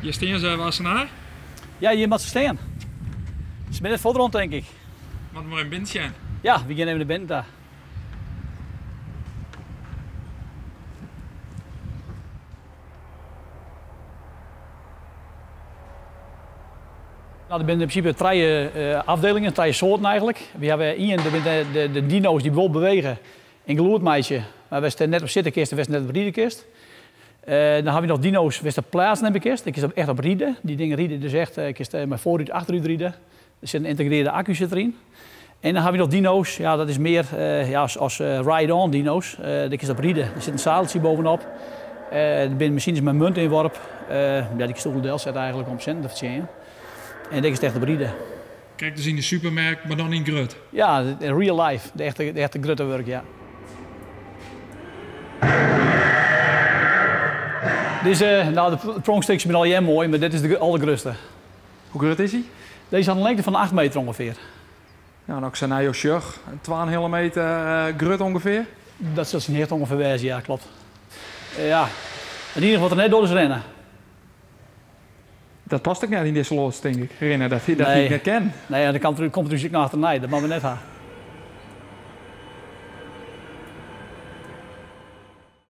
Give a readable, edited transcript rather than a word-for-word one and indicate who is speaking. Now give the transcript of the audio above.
Speaker 1: Hjir stean se Wassenaar?
Speaker 2: Ja, hjir moat se stean. Se binne net fuortrûn, tink ik.
Speaker 1: Moatte we mar even binnen sjen.
Speaker 2: Ja, we gean even nei binnen ta. Nou, der binne yn prinsipe trije afdelingen, trije soarten eigentlik. Wy hawwe ien, dat binne de dino's dy't wol bewege en gelûd meitsje, mar wêr'tst net op sitte kinst en wêr'tst net op ride kinst. Dan hawwe wy noch dino's wêr'tst op pleatsnimme kinst, dêr kinst echt op ride. Dy dingen ride dus echt, kinst mei foarút, achterút ride. Der sit in yntegrearre akku sit deryn. En dan hawwe wy noch dino's, ja, dat is mear ja, as ride-on dino's. Dêr kinst op ride. Der sit in sadeltsje bovenop. Der binne masines mei muntynworp. Ja, dy kinst oeral delsette eigentlik om sinten te fertsjinjen. En dêr kinst echt op ride.
Speaker 1: Krekt as yn de supermerk, mar dan yn grut.
Speaker 2: Ja, real life. De echte, de echte grutte wurk, ja. Dizze, nou, de pronksticks binne allegear moai, mar dit is de aldergrutste.
Speaker 1: Hoe grut is hy?
Speaker 2: Dizze hat in lengte fan 8 meter ûngefear.
Speaker 1: Ja, as ik sa nei jo sjoch, 2,5 meter grut ûngefear?
Speaker 2: Dat sil syn hichte ûngefear wêze, ja, kloppet. Ja, it ienige wat er net docht is rinne.
Speaker 1: Dat past ek net yn dizze loads, tink ik. Rinne, dat hy net kin.
Speaker 2: Nee, dan komt er ús ek noch achternei. Dat moatte we net ha.